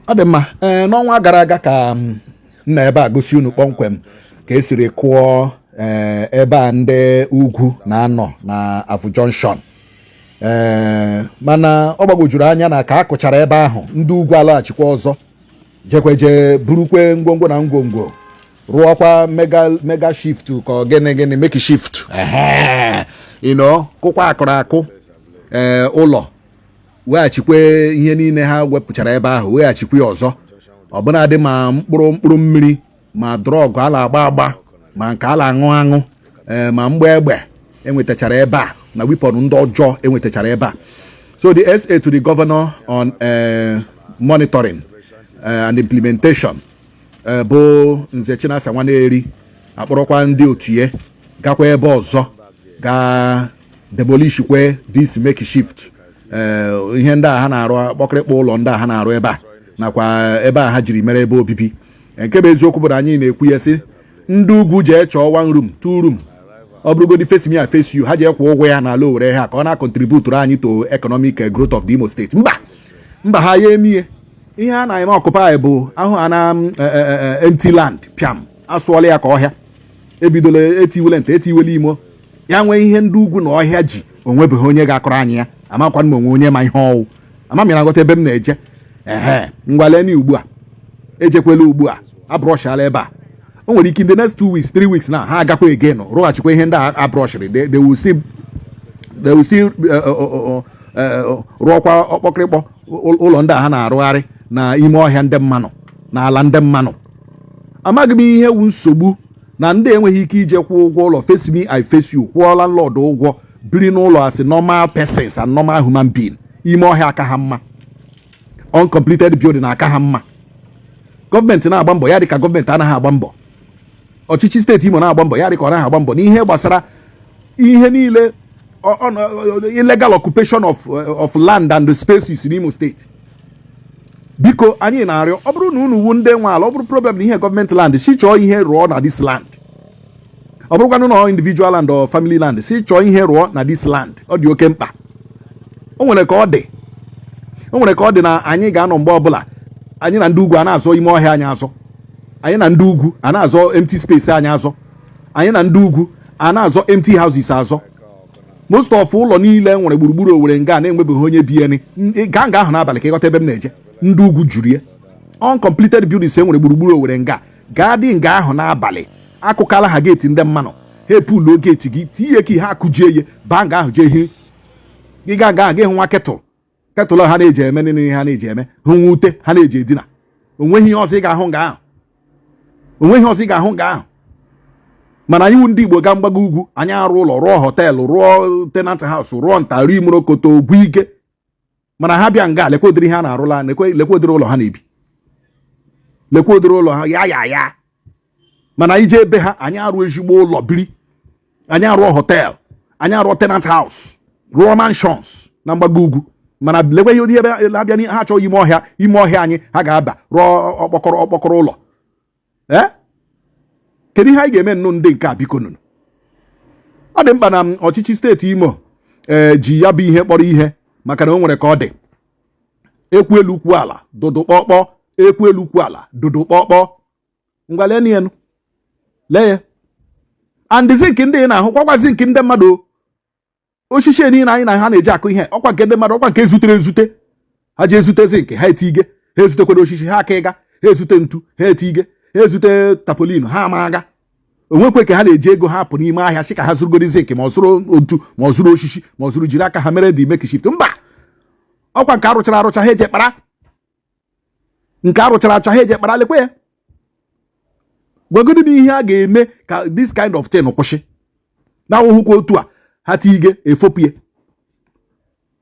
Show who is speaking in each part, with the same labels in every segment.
Speaker 1: Ọ dị mma. Ee, n'ọnwa gara aga ka m na ebe a gosi unu kpọmkwem ka esiri kụọ, ee, ebe a ndị ugwu na-anọ na Avu Junction. Ee, mana ọ gbagwojuru anya na ka a kụchara ebe ahụ, ndị ugwu alaghachikwa ọzọ, jekweje burukwe ngwongwo na ngwongwo, rụọkwa mega mega shift, ka ọ gịnị gịnị, makeshift, ehe, kụkwa akụrụ akụ, ee, ụlọ, weghachikwe ihe niile ha wepụchara ebe ahụ, weghachikwa ya ọzọ, ọbụnadị ma mkpụrụ mkpụrụ mmiri, ma drug a na-agba agba, ma nke a na-aṅụ aṅụ, ee, ma mgbe egbe enwetachara ebe a na weapon ndị ọjọọ enwetachara ebe a. So the SA to the governor on monitoring and implementation, bụ Nze Chinasa Nwaneri, akpọrọkwa ndị otu ya gakwa ebe ọzọ ga demolishkwe this makeshift, ihe ndị a ha na-arụ, kpọkịrịkpọ ụlọ ndị a ha na-arụ ebe a, nakwa ebe a ha jiri mere ebe obibi. Nke bụ eziokwu bụ na anyị na-ekwu ya sị ndị ugwu jee chọọ one room, two room, ọ bụrụgodi face me I face you, ha jee kwụọ ụgwọ ya n'ala Owerri ha, ka ọ na-contribute anyị to economic growth of the Imo State. Mba, mba, ha ya emie ihe a na-eme occupy bụ ahụ a na empty land piam, asụọla ya ka ọhịa, ebidola etiwele nta, etiwele imo ya. Nwee ihe ndị ugwu na ọhịa ji, onwebeghị onye ga-akọrọ anyị ya. Amakwanụ m onwe onye ma ihe ọwụ ama m ya na-aghọta ebe m na-eje. Ehe, ngwaleni ugbu a, ejekwela ugbu a, abrọshala ebe a. O nwere ike in the next 2 weeks, 3 weeks na ha agakwa again, rụghachikwa ihe ndị a abrọshiri. They will still rụọkwa ọkpọkịrịkpọ ụlọ ndị a ha na-arụgharị na ime ọhịa ndị mmanụ na ala ndị mmanụ. Amaghị m ihe wu nsogbu na ndị enweghị ike ije kwụọ ụgwọ ụlọ, face me I face you, kwụọ landlord ụgwọ, biri n'ụlọ as normal persons and normal human being. Ime ọhịa aka ha mma, uncompleted building aka ha mma. Gọọmenti na-agba mbọ, ya dị ka gọọmenti anaghị agba mbọ. Ọchịchị steeti Imo na-agba mbọ, ya dị ka ọ naghị agba mbọ n'ihe gbasara ihe niile illegal occupation of land and spaces n'Imo Steeti. Biko, anyị na-arịọ, ọ bụrụ na unu wu ndị nwe ala, ọ bụrụ problem na ihe gọọmenti land, si chọọ ihe rụọ na this land. Ọ bụrụkwanụ na individual land or family land, si chọọ ihe rụọ na this land. Ọ dị oke mkpa. O nwere ka ọ dị na anyị ga-anọ mgbe ọbụla anyị na ndị ugwu a na-azọ ime ọhịa anyị azọ, anyị na ndị ugwu a na-azọ empty space anyị azọ, anyị na ndị ugwu a na-azọ empty houses azọ. Most of ụlọ niile nwere gburugburu Owerri nga na-enwebeghị onye bi eni, gaa nga ahụ n'abalị ka ịghọta ebe m na-eje. Ndị ugwu juru ya. Uncompleted buildings e nwere gburugburu Owerri nga, gaa dị nga ahụ n'abalị, akụkala ha gate ndị mmanụ, ha epuluo gate gị, tinye ka ihe akụjie ihe, baa nga ahụ jee hi. Gị gaa nga ahụ, gị hụ nwa kettle, kettle ha na-eji eme nile ihe ha na-eji eme, hụ nwa ute ha na-eji edina. Onweghị ihe ọzọ ị ga-ahụ nga ahụ, onweghị ọzọ ị ga-ahụ nga ahụ. Mana anyị wụ ndị Igbo ga mgbago ugwu, anyị arụ ụlọ, rụọ hotel, rụọ tenant house, rụọ ntari imorokoto ogwu ike. Mana ha bịa nga, lekwa ụdịrị ihe a na-arụla, lekwa ụdịrị ụlọ ha na-ebi, lekwa ụdịrị ụlọ ha ya ya ya. Mana anyị jee ebe ha, anyị arụ ezigbo ụlọ biri, anyị arụọ hotel, anyị arụọ tenant house, rụọ mansions na mgbago ugwu. Mana lekwa ihe ụdị ebe abịa, ha achọghị ime ọhịa, ime ọhịa anyị ha ga-aba rụọ ọkpọkọrọ ọkpọkọrọ ụlọ. Ee, kedu ihe anyị ga-eme nnụ ndị nke a? Biko nụnụ, ọ dị mkpa na ọchịchị steeti Imo, ee, ji ya bụ ihe kpọrọ ihe, maka na o nwere ka ọ dị. Ekwu elu kwu ala, dodo kpọkpọ. Ekwu elu kwu ala, dodo kpọkpọ. Ngwa, lee enu, lee ya. And zinc ndị ị na-ahụ kwakwa, zinc ndị mmadụ, osisi niile anyị na ha na-eji akụ ihe, ọkwa nke ndị mmadụ, ọkwa nke ezutere ezute. Ha ji ezute zinc, ha etige. Ha ezutekwara osisi, ha aka ịga. Ha ezute ntu, ha etige. Ha ezute tarpaulin, ha ama aga. Onwekwe ka ha na-eji ego ha apụ n'ime ahịa sị ka ha zụrụgodi zinc, ma ọ zụrụ ntu, ma ọ zụrụ osisi, ma ọ zụrụ, jiri aka ha mere dị makeshift. Mba, ọkwa nke arụchara arụcha ha eje kpara, nke arụchara arụcha ha eje kpara. Lekwe ya. Gwagodi m ihe a ga-eme ka this kind of thing kwụsị na ahụhụkwa otu a ha tige efopie.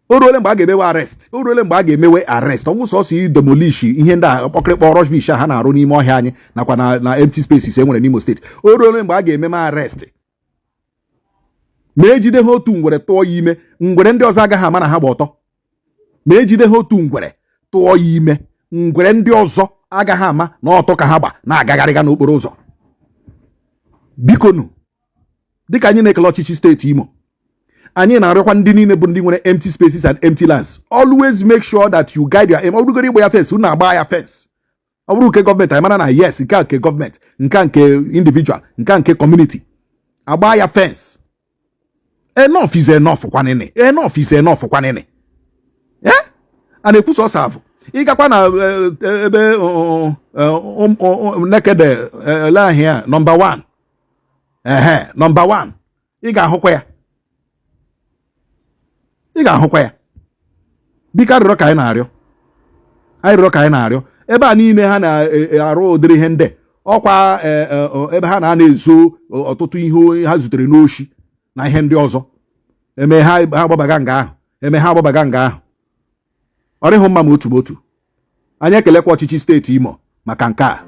Speaker 1: O ruole mgbe a ga-emewe arrest, o ruole mgbe a ga-emewe arrest. Ọ bụ sọsọ i demolish ihe ndị a, ọkpọkịrịkpọ rubbish a ha na-arụ n'ime ọhịa anyị nakwa na empty spaces e nwere n'Imo Steeti. O ruole mgbe a ga-ememe arrest. Ma ejide ha otu ngwere tụọ ya ime, ngwere ndị ọzọ agaghị ama na ha gba ọtọ. Ma ejide ha otu ngwere tụọ ya ime, ngwere ndị ọzọ agaghị ama na ọtọ ka ha gba na-agagharịga n'okporo ụzọ. Bikonu, dịka anyị na-ekele ọchịchị steeti Imo, Anyị na-arịọkwa ndị niile bụ ndị nwere empty spaces and empty lands, always make sure that you guide your aim. Ọ bụrụgoro igba ya fence, unu agba ya fence. Ọ bụrụ nke gọọmenti, anyị mara na yes, nke a nke gọọmenti, nke a nke individual, nke a nke community, agba ya fence. Enough is enough kwanịnị. Enough is enough kwanịnị. Eh, a na-ekwu sọsọ avụ. Ịgakwa na ebe Nekede ele ahịa number 1, ehe, number 1, ị ga-ahụkwa ya, ị ga-ahụkwa ya. Biko, arịrịọ ka anyị na-arịọ, arịrịọ ka anyị na-arịọ. Ebe a niile ha na-arụ ụdịrị ihe ndị ọkwa ebe ha na-ana ezo ọtụtụ ihe ha zutere n'oshi na ihe ndị ọzọ eme ha, ha agbabaga nga ahụ, eme ha agbabaga nga ahụ. Ọ dịghị mma ma otu ma otu. Anyị ekelekwa ọchịchị steeti Imo maka nke a.